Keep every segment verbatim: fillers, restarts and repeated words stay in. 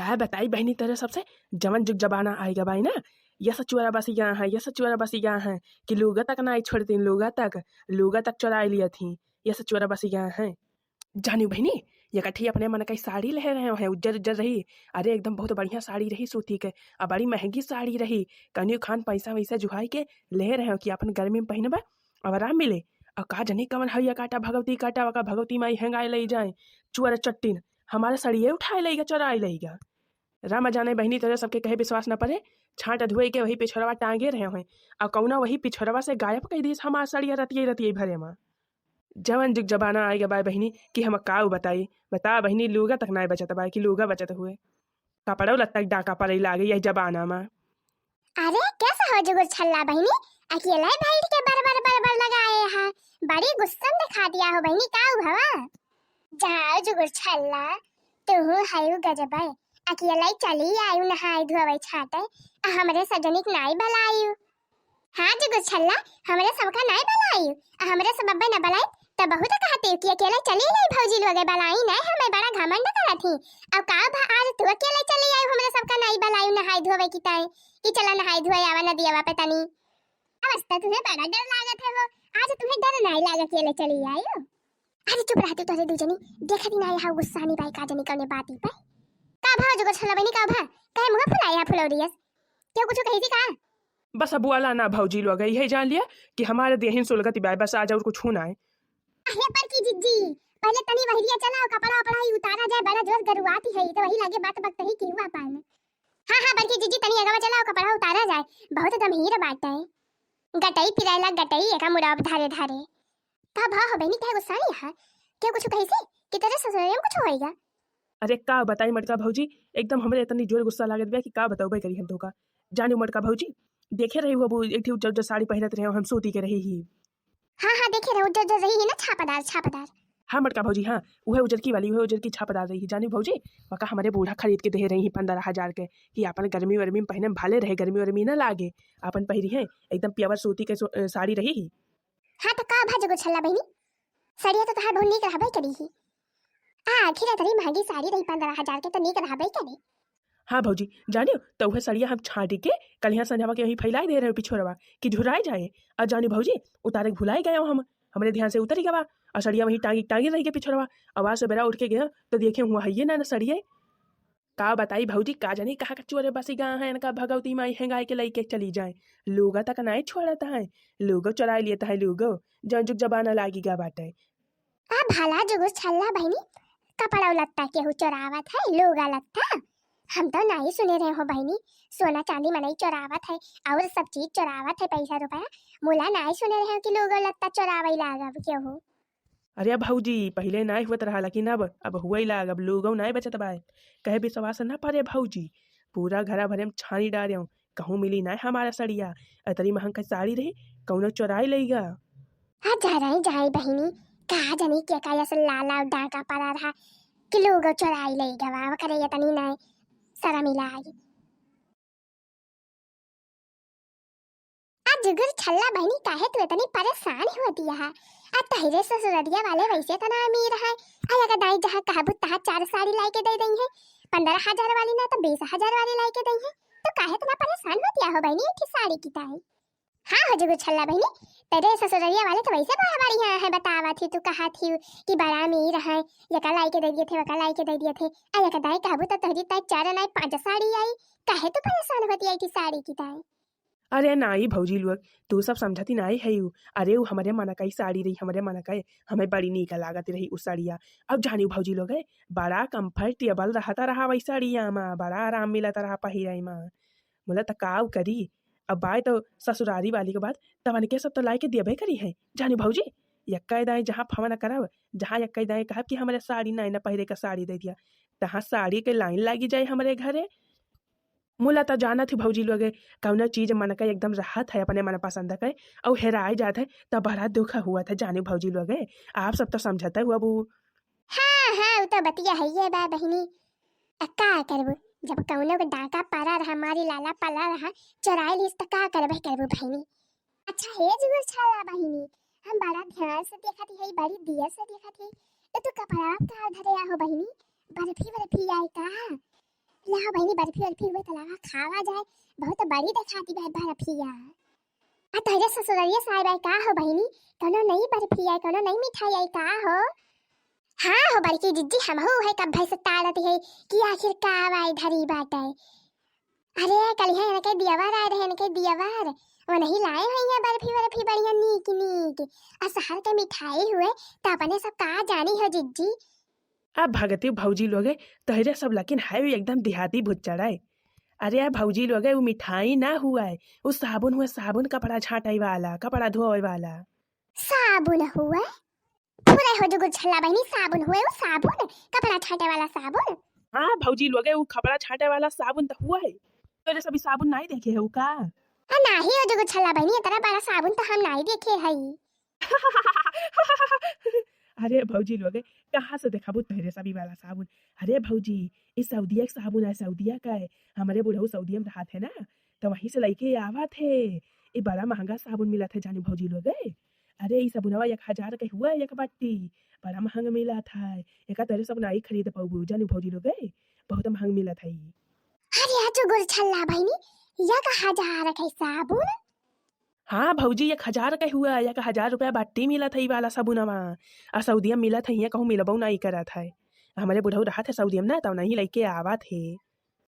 आ बताई बहिनी तोरे सबसे, जवन जुग जमाना आइ गा बाई ना, ये सब चोरा बसिया हैं, ये सब चोरा बसिया हैं कि लुगा तक नाई छोड़तीन, लुगा तक, लुगा तक चोराइ लियत हीं, ये सब चोरा बसिया हैं। जानिउ बहिनी, ये कठी अपने मन का साड़ी लेहे रहे हैं, उज्जर उज्जर रही। अरे एकदम बहुत बढ़िया साड़ी रही सूती के, आ बड़ी महंगी साड़ी रही। कनिउ खान पैसा वैसा जुहाई के लेहे रहे हैं कि अपन गर्मी में पहिनबा, अब आराम मिले। आ का जानी कवन हइया काटा भगवती काटा, ओका भगवती माई हेंगाए लइ जाए, चुअर चट्टिन, हमारे सड़िए उठाए लइगा, चोराए लइगा। रामा जाने बहिनी, तोरे सबके कहे विश्वास न परे, छांट धोए के वही पिछोरवा टांगे रहे हैं, आ कौना वही पिछोरवा से गायब कइ दीस हमार सड़िया रतिये रतिये भरे मा। जवन जुग जमाना आइ गा बाय बहिनी कि हम काउ बताई, बता बहिनी, लुगा तक नाय बचत बाय कि लुगा बचत हुए। कपड़ो लत्ता के डाका पड़े लागे यही जमाना मा। अरे, कैसा हो जुगुर छल्ला बहिनी? अकेले बैठ के बरबर बरबर लगाए हा। बड़ी गुस्सा में दिखा दिया हो बहिनी, काउ भवा? जाओ जुगुर छल्ला, तुहू हयू गजबे। अकेले चली आयु नहाए धोवे छाटे, आ हमरे सजनिक नाई बलायु। हाँ जुगुर छल्ला, हमरे सबका नाई बलायु, आ हमरे सब अब्बे न बलायु, त बहुत कहते कि अकेले चली आई भौजी लोगे बलाई नाई, हमें बड़ा घमंड करत ही। अब का भा आज तू अकेले चली आयु, हमरे सबका नाई बलायु नहाए धोवे की ताई, कि चला नहाए धोए आवा नदियावा पे तनी। अब आज त तुम्हें बड़ा डर लागत है हो, आज तुम्हें डर नाई लागे अकेले चली आयु। अरे चुप रहती तोरे दू जनी, देखती नाई हा गुस्सानी बाई का जनी कौने बाती पे। का भा जुगुर छल्ला बहिनी, का भा? काहे मुँह फुलाए हा फुलौरियस? क्यों कुछ कही थी का? बस अब वाला ना भौजी लोग, यही जान लिया कि हमारे देहिन सुलगती बाय, बस आज और कुछ होना है। अरे बड़की जिज्जी, पहले तनी बहरिया चला, कपड़ा उपड़ा ही उतारा जाए, बड़ा जोर गरुआती है, तो वही लगे बात बकत ही की हुआ पान। हाँ, हाँ, बड़की जिज्जी, तनी अगवा चला, कपड़ा उतारा जाए, बहुत गंभीर बात है। गटई पिरायला गटई, एका मुड़ाब धारे धारे। का भा हो बहिनी, काहे गुस्सा नहीं है? क्यों कुछ कही से? कि तेरे ससुरे में कुछ होएगा? अरे का बताई मटका भौजी, एकदम हमरे इतनी जोर गुस्सा लागत बा कि का बताऊबे करी हम तोका। जानिउ मटका भौजी, देखे रही हो, वो एक ठी उज्जर उज्जर साड़ी पहिरत रहे, हम सूती के रही ही। हाँ, हाँ, देखे रहे, उज्जर उज्जर रही ही ना, छापादार, छापादार। हाँ मटका भौजी, हाँ, उहे उजरकी वाली, उहे उजरकी छापादार रही ही। जानिउ भौजी, वका हमरे बूढ़ा खरीद के देहे रही ही पन्द्रह हजार के, कि आपन गर्मी वर्मी में पहिने में भाले रहे, गर्मी वर्मी ना लागे, आपन पहिरी है, एकदम pure सूती के सो-, अ, साड़ी रही ही। हाँ, त का भा जुगुर छल्ला बहिनी, सड़िया तो तहार बहुत नीक रहबे करी ही। आ, आखिर इतनी महंगी साड़ी रही पन्द्रह हजार के, तो नीक रहबे करे। हाँ भौजी, जानिउ, तो उहे सड़िया हम छांटी के कल यहाँ संझावा के वहीं फैलाई दे रहे पिछोरवा कि झुराई जाए। और जानिउ भौजी, उतारे के भुलाई गया हम, हमरे ध्यान से उतरी गवा, और सड़िया वहीं टांगी टांगी रही के पिछोरवा। और आज सवेरा उठ के गया, तो देखे हुआ है ये ना, ना सड़िया। का बताई भौजी, का जानी कहाँ का चोरे बसी गा हैं, इनका भगवती माई हेंगाए के लइके चली जाए। लोगा तक नाई छोड़त है, लोगो चोराई लेत है, लोगो जौन जुग जमाना लागी गा बाटे। आ भला जुगुर छल्ला बहिनी, कपड़ा लत्ता केहू चोरावत है, लोगा लत्ता? हम तो नाई सुने रहे हो बहिनी, सोना चांदी मनई चोरावत है और सब चीज चोरावत है, पैसा रुपया। मुला नाई सुने रहे हो कि लोगो लत्ता चोरावे लागब केहू। अरे भौजी, पहिले नाय होत रहा, लेकिन अब, अब हुए लाग, अब लोगो नाय बचत बाय। कहे विश्वास ना परे भौजी, पूरा घरा भरे में छानी डारे हूँ, कहूँ मिली नाय हमारा सड़िया। अतरी महंग का साड़ी रही, कौनो चोराई लइगा। आ जा रही जाई बहिनी, का जानी के का ऐसे लाला डाका पड़ा रहा कि लोगो चोराई लइगा, वाह करे ये तनी नाय शर्म लागी। आ जुगुर छल्ला बहिनी, काहे तू इतनी परेशान होती है? आ तहिरे ससुररिया वाले वैसे इतना अमीर है। आ अगर दाई जहाँ कहबू तहाँ चार साड़ी लाई के दे दई है, पन्द्रह हजार वाली ना तो बीस हजार वाली लाई के दई है। तो काहे इतना परेशान होती हो बहिनी, एक ठे साड़ी की ताई? हाँ हो जुगुर छल्ला बहिनी, तेरे ससुररिया वाले तो वैसे बड़ा बढ़िया है, बतावा थी तू कहा थी कि बड़ा अमीर है, यका लाई के दे दिए थे, वका लाई के दे दिए थे। आ यका दाई कहबू तो तोहरी ताई चार नाई पाँच साड़ी आई, काहे तू परेशान होती है कि साड़ी की ताई? अरे नाई भौजी लोग, तू सब समझती नाई है यू। अरे उ हमरे मन का ही साड़ी रही, हमरे मन का ही, हमें बड़ी नीक लागत रही उ साड़िया। अब जानी भौजी लोग है, बड़ा comfortable रहता रहा वही साड़िया मा, बड़ा आराम मिलता रहा पहिरे मा। बोला त काउ करी, अब बाय तो ससुरारी वाली के बात, तवन के सब तो लाई के देबे करी है। जानी भौजी, यक्का दाई जहाँ फोन करब, जहाँ यक्का दाई कहब कि हमरे साड़ी नाई ना पहिरे का साड़ी दे दिया, तहाँ साड़ी के line लागी जाए हमरे घरे। मुला त जानत ही भौजी लोगे, कौनो चीज मन का एकदम रहत है अपने मन पसंद के, और हेराय जात है, त बड़ा दुख हुआ था जानी भौजी लोगे। आप सब तो समझते हुआ बू। हाँ, हाँ, उ तो बतिया है ये बा बहिनी। अब का करबू, जब कौनो के डाका पड़ा रहा, मारी लाला पड़ा रहा, चोराई लीस त का करबे करबू बहिनी? अच्छा हे जुगुर छल्ला बहिनी, हम बड़ा ध्यान से देखत ही, बड़ी देर से देखत ही, तो तू कपड़ा का धरे आहो बहिनी, बर्फी बर्फी आई का? लाओ बहिनी, बर्फी वर्फी हुए त लावा, खावा जाए। बहुत बड़ी देखाती बा बर्फिया। आ तोहरे ससुररिया से आए बा का हो बहिनी? कौनो नई बर्फी आई, कौनो नई मिठाई आई का हो? हाँ हो बड़की जिज्जी, हमहू है कब भैंस ताड़त है कि आखिर का आवा इधर ही बाटे। अरे कल है इनके दियावर आए रहे, इनके दियावर, वो नहीं लाए हुई है बर्फी वर्फी बढ़िया नीक नीक। आ शहर के मिठाई हुए तो अपने सब का जानी हो जिज्जी। अब भगती भौजी लोगे, तोहरे सब लेकिन है भी एकदम देहाती भुच्चड़ है। अरे भौजी लोगे, वो मिठाई ना हुआ है, वो साबुन हुआ, साबुन कपड़ा छाटे वाला, कपड़ा धोए वाला। साबुन हुआ? फुरे हो जुगुर छल्ला बहिनी, साबुन हुए वो साबुन, कपड़ा छाटे वाला साबुन। हाँ भौजी लोगे, वो कपड़ा छाटे वाला साबुन तो हुआ है। तोहरे सभी साबुन नहीं देखे हो का? आ नाही हो जुगुर छल्ला बहिनी, इतना बड़ा साबुन तो हम नहीं देखे हई। अरे भौजी लोगे, कहाँ से देखाबू तोहरे सभी वाला साबुन? अरे भौजी, ई सऊदिया के साबुन है, सऊदिया का है। हमरे बुढ़ऊ सऊदिया में रहत है ना, तो वहीं से लइके आवत है। ई बड़ा महंगा साबुन मिलत है जानी भौजी लोगे। अरे ई साबुनवा एक हजार के हुआ एक बाटी, बड़ा महंग मिलत है। एका तोहरे सब नाई खरीद पाउबू जानी भौजी लोगे, बहुत महंग मिलत है ई। अरे आ जुगुर छल्ला बहिनी, एक हजार के साबुन? हाँ भौजी, एक हजार के हुआ, एक हजार रुपया बाटी मिलत है ई वाला साबुनवा। आ सऊदिया में मिलत है, हियाँ कहूँ मिलबो नाई करत है। हमरे बुढ़ऊ रहत है सऊदिया में ना, तब नहीं लइके आवत है।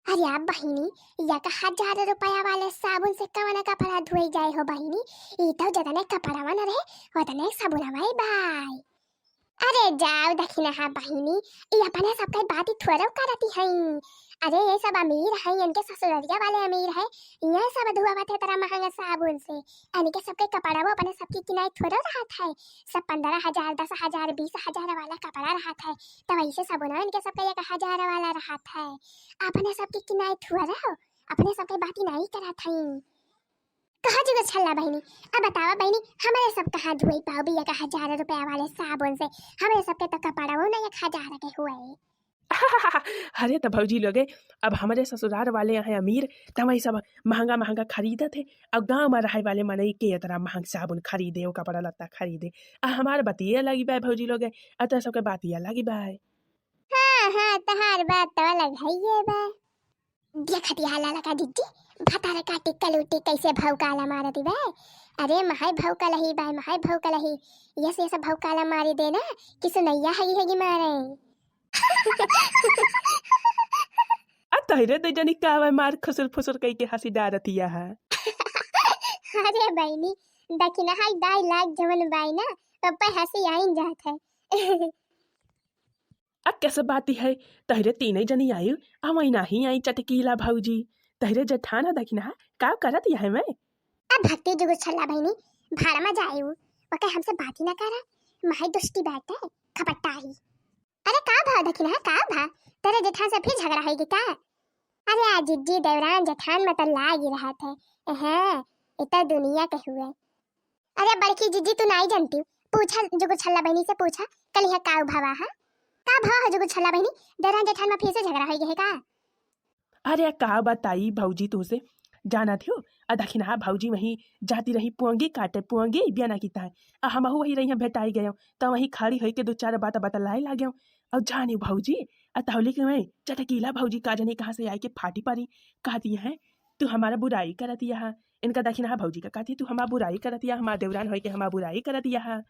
अरे आ बहिनी, एक हजार रुपया वाले साबुन से कवन कपड़ा धोई जाए हो बहिनी? ई तो जतने कपड़वा न रहे, ओतने साबुनवा ही बाय। अरे जाओ दखिनहा बहिनी, ई अपने सबके बाती थोड़ो करती हई। अरे ये सब अमीर हई, इनके ससुररिया वाले अमीर है, ये सब धुआवत है तेरा महंगा साबुन से। इनके सबके कपड़ा वो अपने सबके किनाई थोड़ो रहत है, सब पन्द्रह हजार, दस हजार, बीस हजार वाला कपड़ा रहत है, तो वैसे साबुन इनके सबके एक हजार वाला रहत है। अपने सबके किनाई थोड़ो, अपने सबके बाती नहीं करत हई। कहा जुगुर छल्ला बहिनी, अब बतावा बहिनी, हमरे सब कहाँ धोई पाउबी एक हजार रुपया वाले साबुन से? हमरे सबके तो कपड़वो ना एक हजार के हुए। अरे तो भौजी लोगे, अब हमरे ससुरार वाले यहाँ अमीर, त वही सब महंगा महंगा खरीदत है। अब गाँव में रहे वाले मनई के इतना महंग साबुन खरीदे, वो कपड़ा लत्ता खरीदे। आ हमार बतिये अलग बा भौजी लोगे, आ तो सबके बातिये अलग बा। हाँ हाँ, तहार बात तो अलग है ये बा। देखत यहाँ लाला का जिज्जी, भतार काटी कलूटी कैसे भौकाला मारती बे। अरे माय भौकलही बे, माय भौकलही। यस यस भौकाला मारी देना कि सुनैया हगी हगी मारे। आ तोहरे दे जनी का बे मार खुसुर फुसुर कई के हँसी डारतिया है। अरे बहिनी, दखिनहा दाई लाग जवन बाई ना, तब पे हँसी आइन जात है। अब कैसे बाती है, तहरे तीनई जनी आई, आ वही नाही आई चटकीला भौजी। तहरे जेठान है दखिनहा, का करत यह में? अब भक्ति जुगुर छल्ला बहिनी, भाड़ा में जाए उ, ओके हमसे बात ही ना करा, माई दुष्टी बैठे, खपट्टा ही। अरे का भा दखिनहा, का भा? तेरे जेठान से फिर झगड़ा होइगी का? अरे आ जिज्जी देवरान जेठान में तो लाग ही रहा थे। हाँ, इतना दुनिया के हुए। अरे बड़की जिज्जी, तू नाई जानती, पूछा जुगुर छल्ला बहिनी से, पूछा कल यहाँ का भवा है, का भवा है जुगुर छल्ला बहिनी? देवरान जेठान में फिर से झगड़ा हो गया है का? अरे का बताई भौजी तुहसे, जानत हो, आ दखिनहा भौजी वहीं जाती रही पुअंगी काटे, पुअंगी बियाना की ताई, आ हमहू वही रही भेटाई गयो, तो वहीं खड़ी होई के दो चार बात बतलाए लाग्यो। और जानी भौजी, आ तौली के वहीं चटकीला भौजी का जानी कहाँ से आई के फाटी पड़ी, कहती है, "तू हमारा बुराई करत यहा।" इनका दखिनहा भौजी का कहती, "तू हमार बुराई करत यहा, हमार देवरान होई के हमार बुराई करत यहा।"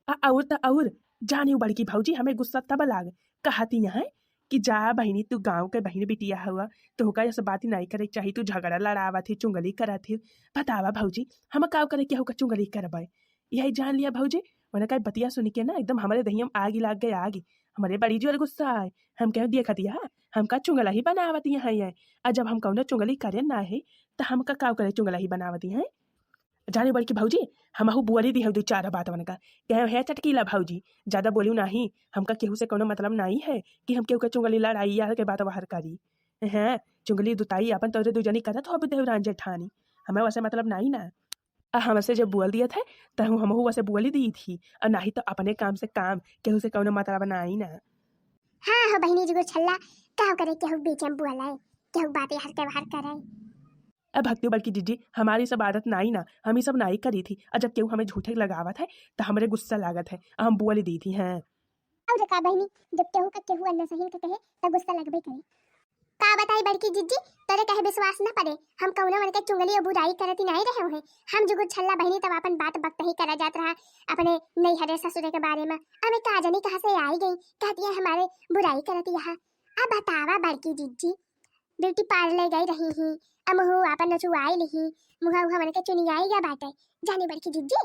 आ और त और, जानी बड़की भौजी हमें गुस्सा तब लाग, कहती है कि जा बहिनी, तू गाँव के बहिन बिटिया हुआ, तोहका यह सब बात नहीं करे के चाही, तू झगड़ा लड़ावत ही, चुंगली करत ही। बतावा भौजी, हम का करे केहू का चुंगली करबे? यही जान लिया भौजी, वरना का बतिया सुन के ना एकदम हमारे दहिया में आग ही लाग गए, आग। हमारे बड़ी जोर गुस्सा आए, हम कहे देखत यहा, हमका चुंगला ही बनावत यहा है, और जब हम कौनो चुंगली करे ना है, तो हमका का करे चुंगला ही बनावत है? जानी बड़की भौजी, हमहू बोली दी है दो चार बात वनका, कहे, "हे चटकीला भौजी, ज्यादा बोलू नाही, हमका केहू से कौनो मतलब नाही है कि हम केहू के चुंगली लड़ाई या के बात बाहर करी। हैं, चुंगली दुताई अपन तोरे दू जनी करत हो देवरान जेठानी, हमें वैसे मतलब नाही ना।" आ हमसे जब बोल दिया थे, तहु हमहू वैसे बोली दी थी, और नाही तो अपने काम से काम, केहू से कौनो मतलब नाही ना। हाँ हो बहिनी जुगुर छल्ला, का करे केहू बीच में बोले, केहू बातें हर के बाहर करे। अब भक्ति बड़की जिज्जी, हमारी सब आदत नाही ना, हम ही सब नाही करी थी। और जब केहू हमें झूठे लगावत है, तो हमरे गुस्सा लागत है, और हम बोल दी थी हैं। और का बहिनी, जब केहू का केहू अन्ना सहीन के कहे, तो गुस्सा लगबे करे। का बताई बड़की जिज्जी, तोरे कहे विश्वास न पड़े। हम कउनो मन के चुंगली और बुराई करती नाहीं रहे हैं। हम जुगुर छल्ला बहिनी तब अपन बात बकतही करा जात रहा अपने नैहरे ससुरे के बारे में। अब का जानी कहाँ से आई गई, कहती है हमारे बुराई करती यहाँ। अब बतावा बड़की जिज्जी, ब्यूटी पार्लर गई रही ही, अब मुँह आपन नचुआई लिही, मुँह उहाँ मन के चुनियाई गया बाटे। जानी बड़की जिज्जी,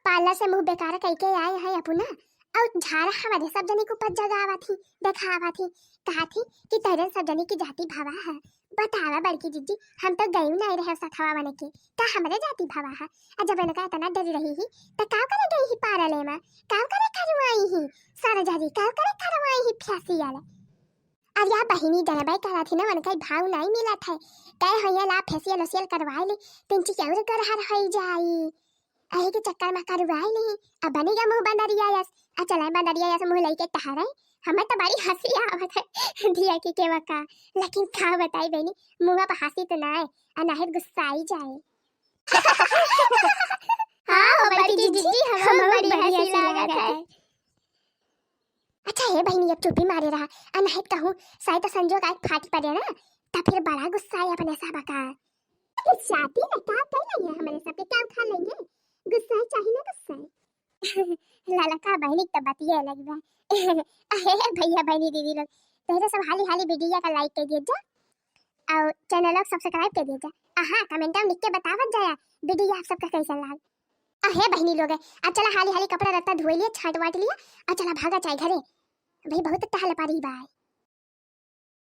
पार्लर से मुँह बेकार कइके आए हैं अपना, और झारा हमारे सब जनी के ऊपर जगावा थी, देखावा थी, कहा थी कि तोरे सब जनी की जाति भावा है। बतावा बड़की जिज्जी, हम तो गई नहीं रहे सथवा बने के, का हमरे जाति भावा है? आ जब इनका इतना डर रही ही, तो का करे गई ही पार्लर में, का करे करवाई ही सर्जरी, का करे करवाई ही फेशियल? अरे या बहिनी, जनबै करत ही ना, उनका भाव नहीं मिलत है। कहे होइया ला फेशियल ओशियल करवाए ली, तिनची के और गरहर होई जाई। अही के चक्कर में करवाए ली, अब बनी गया मुँह बंदरिया यस। आ चला बंदरिया यस मुँह लइके टहरे। हमें तो बड़ी हँसी आवत है धिया की के वका, लेकिन का बताई बहनी, मुँह पर हँसी तो ना आए, अनाहित गुस्साई जाए। हाँ हो बड़की जिज्जी, हम बड़ी हँसी लागत है। अच्छा हे बहिनी, अब चुप्पी मारे रहा, अनाहित कहूँ शायद संजोग आज फाट पड़े ना, तब फिर बड़ा गुस्सा है अपने सब का। अरे शादी में का कर लेंगे, हमारे सब के क्या उठा लेंगे? गुस्सा है, चाहिए ना गुस्सा है। लाला का बहिनी तो बतिये लग बा। अहे भैया बहिनी दीदी लोग, तोहरे सब हाली हाली वीडियो का लाइक कर दिए जा और चैनल को सब्सक्राइब कर दिए जा। आ हाँ, कमेंट में लिख के बतावत जाया वीडियो आप सबका कैसा लाग। अहे बहिनी लोग, अब चला हाली हाली कपड़ा लत्ता धोई लिया, छाट वाट लिया, और चला भागा चाहे घरे। भाई बहुत टहल पारी बाय।